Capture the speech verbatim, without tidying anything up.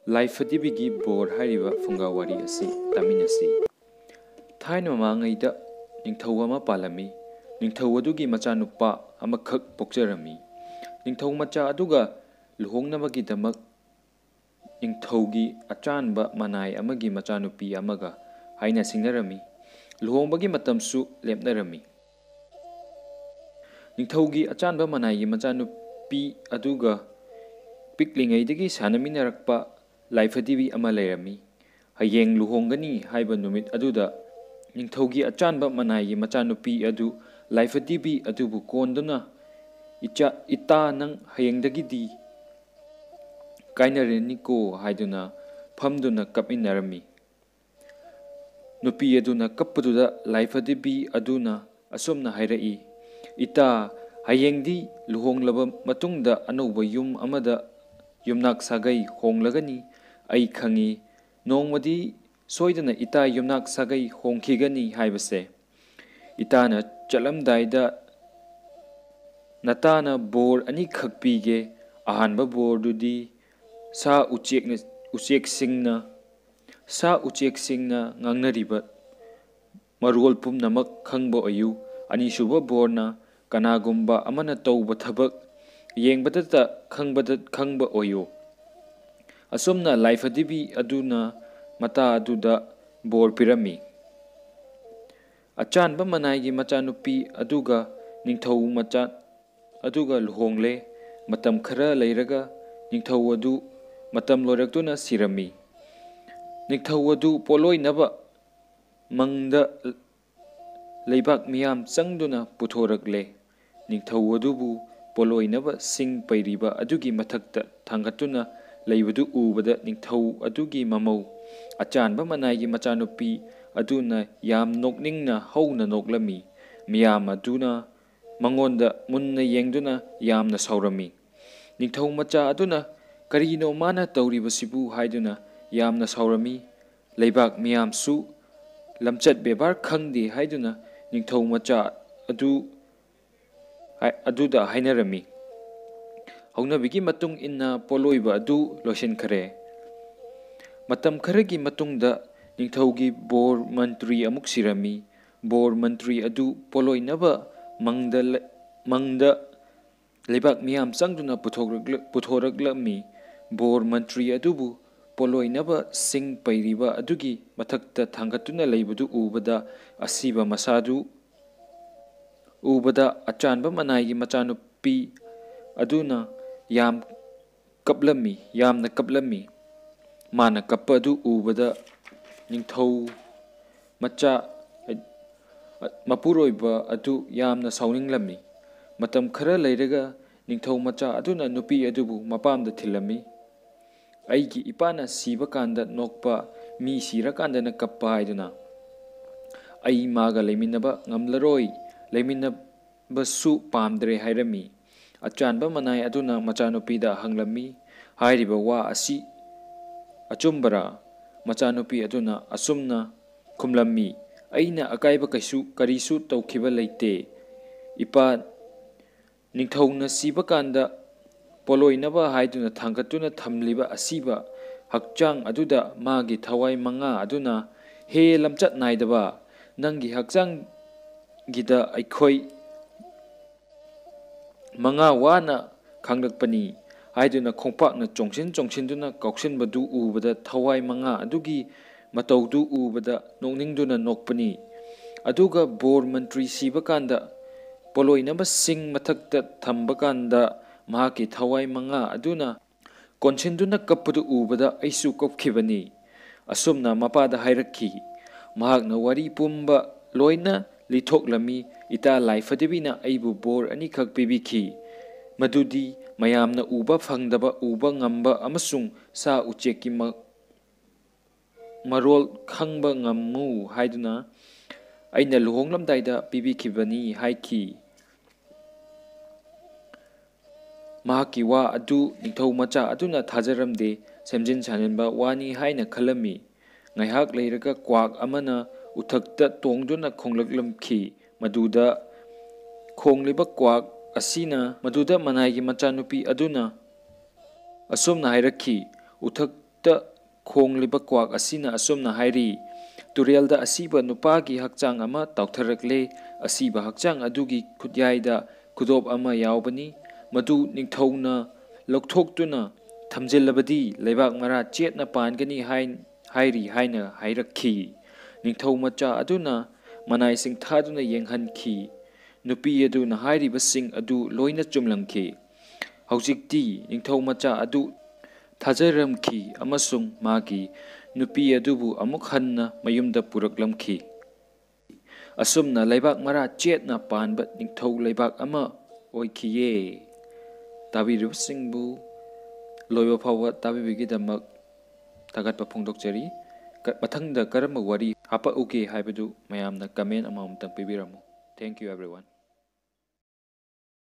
ꯂꯥꯏꯐꯗꯤꯕꯤꯒꯤ ꯕꯣꯔ ꯍꯥꯏꯔꯤꯕ ꯐꯨꯡꯒꯥ ꯋꯥꯔꯤ ꯑꯁꯤ ꯇꯥꯃꯤꯟꯅꯁꯤ꯫ ꯊꯥꯏꯅ ꯃꯃꯥꯡꯉꯩꯗ ꯅꯤꯡꯊꯧ ꯑꯃ ꯄꯥꯜꯂꯝꯃꯤ꯫ ꯅꯤꯡꯊꯧ ꯑꯗꯨꯒꯤ ꯃꯆꯥꯅꯨꯄꯥ ꯑꯃꯈꯛ ꯄꯣꯛꯆꯔꯝꯃꯤ꯫ ꯅꯤꯡꯊꯧ ꯃꯆꯥ ꯑꯗꯨꯒ ꯂꯨꯍꯣꯡꯅꯕꯒꯤꯗꯃꯛ ꯅꯤꯡꯊꯧꯒꯤ ꯑꯆꯥꯟꯕ ꯃꯅꯥꯏ ꯑꯃꯒꯤ ꯃꯆꯥꯅꯨꯄꯤ ꯑꯃꯒ ꯍꯥꯏꯅ ꯁꯤꯡꯅꯔꯝꯃꯤ꯫ ꯂꯨꯍꯣꯡꯕꯒꯤ ꯃꯇꯝꯁꯨ ꯂꯦꯞꯅꯔꯝꯃꯤ꯫ ꯅꯤꯡꯊꯧꯒꯤ ꯑꯆꯥꯟꯕ ꯃꯅꯥꯏꯒꯤ ꯃꯆꯥꯅꯨꯄꯤ ꯑꯗꯨꯒ ꯄꯤꯛꯂꯤꯉꯩꯗꯒꯤ ꯁꯥꯟꯅꯃꯤꯟꯅꯔꯛꯄ ꯂꯥꯏꯐꯗꯤꯕꯤ ꯑꯃ ꯂꯩꯔꯝꯃꯤ꯫ ꯍꯌꯦꯡ ꯂꯨꯍꯣꯡꯒꯅꯤ ꯍꯥꯏꯕ ꯅꯨꯃꯤꯠ ꯑꯗꯨꯗ ꯅꯤꯡꯊꯧꯒꯤ ꯑꯆꯥꯟꯕ ꯃꯅꯥꯏꯒꯤ ꯃꯆꯥꯅꯨꯄꯤ ꯑꯗꯨ ꯂꯥꯏꯐꯗꯤꯕꯤ ꯑꯗꯨꯕꯨ ꯀꯣꯟꯗꯨꯅ, "ꯏꯆꯥ, ꯏꯇꯥ, ꯅꯪ ꯍꯌꯦꯡꯗꯒꯤꯗꯤ ꯀꯥꯏꯅꯔꯅꯤꯀꯣ" ꯍꯥꯏꯗꯨꯅ ꯐꯝꯗꯨꯅ ꯀꯞꯃꯤꯟꯅꯔꯝꯃꯤ꯫ ꯅꯨꯄꯤ ꯑꯗꯨꯅ ꯀꯞꯄꯗꯨꯗ ꯂꯥꯏꯐꯗꯤꯕꯤ ꯑꯗꯨꯅ ꯑꯁꯨꯝꯅ ꯍꯥꯏꯔꯛꯏ, "ꯏꯇꯥ, ꯍꯌꯦꯡꯗꯤ ꯂꯨꯍꯣꯡꯂꯕ ꯃꯇꯨꯡꯗ ꯑꯅꯧꯕ ꯌꯨꯝ ꯑꯃꯗ ꯌꯨꯝꯅꯥꯛ ꯁꯥꯒꯩ ꯍꯣꯡꯂꯒꯅꯤ꯫ ꯑꯩ ꯈꯪꯏ, ꯅꯣꯡꯃꯗꯤ ꯁꯣꯏꯗꯅ ꯏꯇꯥ ꯌꯨꯝꯅꯥꯛ ꯁꯥꯒꯩ ꯍꯣꯡꯈꯤꯒꯅꯤ ꯍꯥꯏꯕꯁꯦ꯫ ꯏꯇꯥꯅ ꯆꯠꯂꯝꯗꯥꯏꯗ ꯅꯇꯥꯅ ꯕꯣꯔ ꯑꯅꯤꯈꯛ ꯄꯤꯒꯦ꯫ ꯑꯍꯥꯟꯕ ꯕꯣꯔꯗꯨꯗꯤ ꯁꯥ ꯎꯆꯦꯛꯅ, ꯎꯆꯦꯛꯁꯤꯡꯅ, ꯁꯥ ꯎꯆꯦꯛꯁꯤꯡꯅ ꯉꯥꯡꯅꯔꯤꯕ ꯃꯔꯣꯜ ꯄꯨꯝꯅꯃꯛ ꯈꯪꯕ ꯑꯣꯏꯌꯨ꯫ ꯑꯅꯤꯁꯨꯕ ꯕꯣꯔꯅ ꯀꯅꯥꯒꯨꯝꯕ ꯑꯃꯅ ꯇꯧꯕ ꯊꯕꯛ ꯌꯦꯡꯕꯗꯇ ꯈꯪꯕꯗ, ꯈꯪꯕ ꯑꯣꯏꯌꯨ꯫" ꯑꯁꯨꯝꯅ ꯂꯥꯏꯐꯗꯤꯕꯤ ꯑꯗꯨꯅ ꯃꯇꯥ ꯑꯗꯨꯗ ꯕꯣꯔ ꯄꯤꯔꯝꯃꯤ꯫ ꯑꯆꯥꯟꯕ ꯃꯅꯥꯏꯒꯤ ꯃꯆꯥꯅꯨꯄꯤ ꯑꯗꯨꯒ ꯅꯤꯡꯊꯧ ꯃꯆꯥ ꯑꯗꯨꯒ ꯂꯨꯍꯣꯡꯂꯦ꯫ ꯃꯇꯝ ꯈꯔ ꯂꯩꯔꯒ ꯅꯤꯡꯊꯧ ꯑꯗꯨ ꯃꯇꯝ ꯂꯣꯏꯔꯛꯇꯨꯅ ꯁꯤꯔꯝꯃꯤ꯫ ꯅꯤꯡꯊꯧ ꯑꯗꯨ ꯄꯣꯠꯂꯣꯏꯅꯕ ꯃꯪꯗ ꯂꯩꯕꯥꯛ ꯃꯤꯌꯥꯝ ꯆꯪꯗꯨꯅ ꯄꯨꯊꯣꯔꯛꯂꯦ꯫ ꯅꯤꯡꯊꯧ ꯑꯗꯨꯕꯨ ꯄꯣꯠꯂꯣꯏꯅꯕ ꯁꯤꯡ ꯄꯩꯔꯤꯕ ꯑꯗꯨꯒꯤ ꯃꯊꯛꯇ ꯊꯥꯡꯒꯠꯇꯨꯅ ꯂꯩꯕꯗꯨ ꯎꯕꯗ ꯅꯤꯡꯊꯧ ꯑꯗꯨꯒꯤ ꯃꯃꯧ ꯑꯆꯥꯟꯕ ꯃꯅꯥꯏꯒꯤ ꯃꯆꯥꯅꯨꯄꯤ ꯑꯗꯨꯅ ꯌꯥꯝ ꯅꯣꯛꯅꯤꯡꯅ ꯍꯧꯅ ꯅꯣꯛꯂꯝꯃꯤ꯫ ꯃꯤꯌꯥꯝ ꯑꯗꯨꯅ ꯃꯉꯣꯟꯗ ꯃꯨꯟꯅ ꯌꯦꯡꯗꯨꯅ ꯌꯥꯝꯅ ꯁꯥꯎꯔꯝꯃꯤ꯫ ꯅꯤꯡꯊꯧ ꯃꯆꯥ ꯑꯗꯨꯅ "ꯀꯔꯤꯅꯣ ꯃꯥꯅ ꯇꯧꯔꯤꯕꯁꯤꯕꯨ?" ꯍꯥꯏꯗꯨꯅ ꯌꯥꯝꯅ ꯁꯥꯎꯔꯝꯃꯤ꯫ ꯂꯩꯕꯥꯛ ꯃꯤꯌꯥꯝꯁꯨ ꯂꯝꯆꯠ ꯕꯦꯕꯥꯔ ꯈꯪꯗꯦ ꯍꯥꯏꯗꯨꯅ ꯅꯤꯡꯊꯧ ꯃꯆꯥ ꯑꯗꯨ, ꯑꯗꯨꯗ ꯍꯥꯏꯅꯔꯝꯃꯤ꯫ ꯍꯧꯅꯕꯤꯒꯤ ꯃꯇꯨꯡ ꯏꯟꯅ ꯄꯣꯠꯂꯣꯏꯕ ꯑꯗꯨ ꯂꯣꯏꯁꯤꯟꯈꯔꯦ꯫ ꯃꯇꯝ ꯈꯔꯒꯤ ꯃꯇꯨꯡꯗ ꯅꯤꯡꯊꯧꯒꯤ ꯕꯣꯔ ꯃꯟꯇ꯭ꯔꯤ ꯑꯃꯨꯛ ꯁꯤꯔꯝꯃꯤ꯫ ꯕꯣꯔ ꯃꯟꯇ꯭ꯔꯤ ꯑꯗꯨ ꯄꯣꯠꯂꯣꯏꯅꯕ ꯃꯪꯗ ꯂ-, ꯃꯪꯗ ꯂꯩꯕꯥꯛ ꯃꯤꯌꯥꯝ ꯆꯪꯗꯨꯅ ꯄꯨꯊꯣꯛꯂꯛꯂ-, ꯄꯨꯊꯣꯔꯛꯂꯝꯃꯤ꯫ ꯕꯣꯔ ꯃꯟꯇ꯭ꯔꯤ ꯑꯗꯨꯕꯨ ꯄꯣꯠꯂꯣꯏꯅꯕ ꯁꯤꯡ ꯄꯩꯔꯤꯕ ꯑꯗꯨꯒꯤ ꯃꯊꯛꯇ ꯊꯥꯡꯒꯠꯇꯨꯅ ꯂꯩꯕꯗꯨ ꯎꯕꯗ ꯑꯁꯤꯕ ꯃꯁꯥꯗꯨ ꯎꯕꯗ ꯑꯆꯥꯟꯕ ꯃꯅꯥꯏꯒꯤ ꯃꯆꯥꯅꯨꯄꯤ ꯑꯗꯨꯅ ꯌꯥꯝ ꯀꯞꯂꯝꯃꯤ, ꯌꯥꯝꯅ ꯀꯞꯂꯝꯃꯤ꯫ ꯃꯥꯅ ꯀꯞꯄ ꯑꯗꯨ ꯎꯕꯗ ꯅꯤꯡꯊꯧ ꯃꯆꯥ, ꯃꯄꯨꯔꯣꯏꯕ ꯑꯗꯨ ꯌꯥꯝꯅ ꯁꯥꯎꯅꯤꯡꯂꯝꯃꯤ꯫ ꯃꯇꯝ ꯈꯔ ꯂꯩꯔꯒ ꯅꯤꯡꯊꯧ ꯃꯆꯥ ꯑꯗꯨꯅ ꯅꯨꯄꯤ ꯑꯗꯨꯕꯨ ꯃꯄꯥꯝꯗ ꯊꯤꯜꯂꯝꯃꯤ꯫ "ꯑꯩꯒꯤ ꯏꯄꯥꯅ ꯁꯤꯕ ꯀꯥꯟꯗ ꯅꯣꯛꯄ, ꯃꯤ ꯁꯤꯔꯀꯥꯟꯗꯅ ꯀꯞꯄ" ꯍꯥꯏꯗꯨꯅ꯫ "ꯑꯩ ꯃꯥꯒ ꯂꯩꯃꯤꯟꯅꯕ ꯉꯝꯂꯔꯣꯏ, ꯂꯩꯃꯤꯟꯅꯕꯁꯨ ꯄꯥꯝꯗ꯭ꯔꯦ" ꯍꯥꯏꯔꯝꯃꯤ꯫ ꯑꯆꯥꯟꯕ ꯃꯅꯥꯏ ꯑꯗꯨꯅ ꯃꯆꯥꯅꯨꯄꯤꯗ ꯍꯪꯂꯝꯃꯤ, "ꯍꯥꯏꯔꯤꯕ ꯋꯥ ꯑꯁꯤ ꯑꯆꯨꯝꯕꯔꯥ?" ꯃꯆꯥꯅꯨꯄꯤ ꯑꯗꯨꯅ ꯑꯁꯨꯝꯅ ꯈꯨꯝꯂꯝꯃꯤ, "ꯑꯩꯅ ꯑꯀꯥꯏꯕ ꯀꯩꯁꯨ, ꯀꯔꯤꯁꯨ ꯇꯧꯈꯤꯕ ꯂꯩꯇꯦ꯫ ꯏꯄꯥ ꯅꯤꯡꯊꯧꯅ ꯁꯤꯕ ꯀꯥꯟꯗ ꯄꯣꯂꯣꯏꯅꯕ ꯍꯥꯏꯗꯨꯅ ꯊꯥꯡꯒꯠꯇꯨꯅ ꯊꯝꯂꯤꯕ ꯑꯁꯤꯕ ꯍꯛꯆꯥꯡ ꯑꯗꯨꯗ ꯃꯥꯒꯤ ꯊꯋꯥꯏ ꯃꯉꯥ ꯑꯗꯨꯅ, 'ꯍꯦ ꯂꯝꯆꯠ ꯅꯥꯏꯗꯕ, ꯅꯪꯒꯤ ꯍꯛꯆꯥꯡꯒꯤꯗ ꯑꯩꯈꯣꯏ ꯃꯉꯥ ꯋꯥꯅ ꯈꯥꯡꯂꯛꯄꯅꯤ' ꯍꯥꯏꯗꯨꯅ ꯈꯣꯡꯄꯥꯛꯅ ꯆꯣꯡꯁꯤꯟ ꯆꯣꯡꯁꯤꯟꯗꯨꯅ ꯀꯥꯎꯁꯤꯟꯕꯗꯨ ꯎꯕꯗ ꯊꯋꯥꯏ ꯃꯉꯥ ꯑꯗꯨꯒꯤ ꯃꯇꯧꯗꯨ ꯎꯕꯗ ꯅꯣꯛꯅꯤꯡꯗꯨꯅ ꯅꯣꯛꯄꯅꯤ꯫ ꯑꯗꯨꯒ ꯕꯣꯔ ꯃꯟꯇ꯭ꯔꯤ ꯁꯤꯕ ꯀꯥꯟꯗ ꯄꯣꯂꯣꯏꯅꯕꯁꯤꯡ ꯃꯊꯛꯇ ꯊꯝꯕ ꯀꯥꯟꯗ ꯃꯍꯥꯛꯀꯤ ꯊꯋꯥꯏ ꯃꯉꯥ ꯑꯗꯨꯅ ꯀꯣꯟꯁꯤꯟꯗꯨꯅ ꯀꯞꯄꯗꯨ ꯎꯕꯗ ꯑꯩꯁꯨ ꯀꯞꯈꯤꯕꯅꯤ꯫ ꯑꯁꯨꯝꯅ ꯃꯄꯥꯗ ꯍꯥꯏꯔꯛꯈꯤ꯫ ꯃꯍꯥꯛꯅ ꯋꯥꯔꯤ ꯄꯨꯝꯕ ꯂꯣꯏꯅ ꯂꯤꯊꯣꯛꯂꯝꯃꯤ꯫ ꯏꯇꯥ ꯂꯥꯏꯐꯗꯦꯕꯤꯅ ꯑꯩꯕꯨ ꯕꯣꯔ ꯑꯅꯤꯈꯛ ꯄꯤꯕꯤꯈꯤ꯫ ꯃꯗꯨꯗꯤ ꯃꯌꯥꯝꯅ ꯎꯕ ꯐꯪꯗꯕ, ꯎꯕ ꯉꯝꯕ ꯑꯃꯁꯨꯡ ꯁꯥ ꯎꯆꯦꯛꯀꯤ ꯃ-, ꯃꯔꯣꯜ ꯈꯪꯕ ꯉꯝꯃꯨ ꯍꯥꯏꯗꯨꯅ ꯑꯩꯅ ꯂꯨꯍꯣꯡꯂꯝꯗꯥꯏꯗ ꯄꯤꯕꯤꯈꯤꯕꯅꯤ ꯍꯥꯏꯈꯤ꯫ ꯃꯍꯥꯛꯀꯤ ꯋꯥ ꯑꯗꯨ ꯅꯤꯡꯊꯧ ꯃꯆꯥ ꯑꯗꯨꯅ ꯊꯥꯖꯔꯝꯗꯦ, ꯁꯦꯝꯖꯤꯟ ꯁꯥꯖꯤꯟꯕ ꯋꯥꯅꯤ ꯍꯥꯏꯅ ꯈꯜꯂꯝꯃꯤ꯫ ꯉꯥꯏꯍꯥꯛ ꯂꯩꯔꯒ ꯀ꯭ꯋꯥꯛ ꯑꯃꯅ ꯎꯊꯛꯇ ꯇꯣꯡꯗꯨꯅ ꯈꯣꯡꯂꯛꯂꯝꯈꯤ꯫ ꯃꯗꯨꯗ ꯈꯣꯡꯂꯤꯕ ꯀ꯭ꯋꯥꯛ ꯑꯁꯤꯅ, ꯃꯗꯨꯗ ꯃꯅꯥꯏꯒꯤ ꯃꯆꯥꯅꯨꯄꯤ ꯑꯗꯨꯅ ꯑꯁꯨꯝꯅ ꯍꯥꯏꯔꯛꯈꯤ, "ꯎꯊꯛꯇ ꯈꯣꯡꯂꯤꯕ ꯀ꯭ꯋꯥꯛ ꯑꯁꯤꯅ ꯑꯁꯨꯝꯅ ꯍꯥꯏꯔꯤ, "ꯇꯨꯔꯦꯜꯗ ꯑꯁꯤꯕ ꯅꯨꯄꯥꯒꯤ ꯍꯛꯆꯥꯡ ꯑꯃ ꯇꯥꯎꯊꯔꯛꯂꯦ꯫ ꯑꯁꯤꯕ ꯍꯛꯆꯥꯡ ꯑꯗꯨꯒꯤ ꯈꯨꯠꯌꯥꯏꯗ ꯈꯨꯗꯣꯞ ꯑꯃ ꯌꯥꯎꯕꯅꯤ꯫ ꯃꯗꯨ ꯅꯤꯡꯊꯧꯅ ꯂꯧꯊꯣꯛꯇꯨꯅ ꯊꯝꯖꯤꯜꯂꯕꯗꯤ ꯂꯩꯕꯥꯛ ꯃꯔꯥ ꯆꯦꯠꯅ ꯄꯥꯟꯒꯅꯤ ꯍꯥꯏ-, ꯍꯥꯏꯔꯤ" ꯍꯥꯏꯅ ꯍꯥꯏꯔꯛꯈꯤ꯫ ꯅꯤꯡꯊꯧ ꯃꯆꯥ ꯑꯗꯨꯅ ꯃꯅꯥꯏꯁꯤꯡ ꯊꯥꯗꯨꯅ ꯌꯦꯡꯍꯟꯈꯤ꯫ ꯅꯨꯄꯤ ꯑꯗꯨꯅ ꯍꯥꯏꯔꯤꯕꯁꯤꯡ ꯑꯗꯨ ꯂꯣꯏꯅ ꯆꯨꯝꯂꯝꯈꯤ꯫ ꯍꯧꯖꯤꯛꯇꯤ ꯅꯤꯡꯊꯧ ꯃꯆꯥ ꯑꯗꯨ ꯊꯥꯖꯔꯝꯈꯤ ꯑꯃꯁꯨꯡ ꯃꯥꯒꯤ ꯅꯨꯄꯤ ꯑꯗꯨꯕꯨ ꯑꯃꯨꯛ ꯍꯟꯅ ꯃꯌꯨꯝꯗ ꯄꯨꯔꯛꯂꯝꯈꯤ꯫ ꯑꯁꯨꯝꯅ ꯂꯩꯕꯥꯛ ꯃꯔꯥ ꯆꯦꯠꯅ ꯄꯥꯟꯕ ꯅꯤꯡꯊꯧ ꯂꯩꯕꯥꯛ ꯑꯃ ꯑꯣꯏꯈꯤꯌꯦ꯫ ꯇꯥꯕꯤꯔꯤꯕꯁꯤꯡꯕꯨ ꯂꯣꯏꯕ ꯐꯥꯎꯕ ꯇꯥꯕꯤꯕꯒꯤꯗꯃꯛ ꯊꯥꯒꯠꯄ ꯐꯣꯡꯗꯣꯛꯆꯔꯤ꯫ ꯀ-, ꯃꯊꯪꯗ ꯀꯔꯝꯕ ꯋꯥꯔꯤ ꯍꯥꯄꯛꯎꯒꯦ ꯍꯥꯏꯕꯗꯨ ꯃꯌꯥꯝꯅ comment ꯑꯃꯃꯝꯇꯪ ꯄꯤꯕꯤꯔꯝꯃꯨ꯫ Thank you, everyone.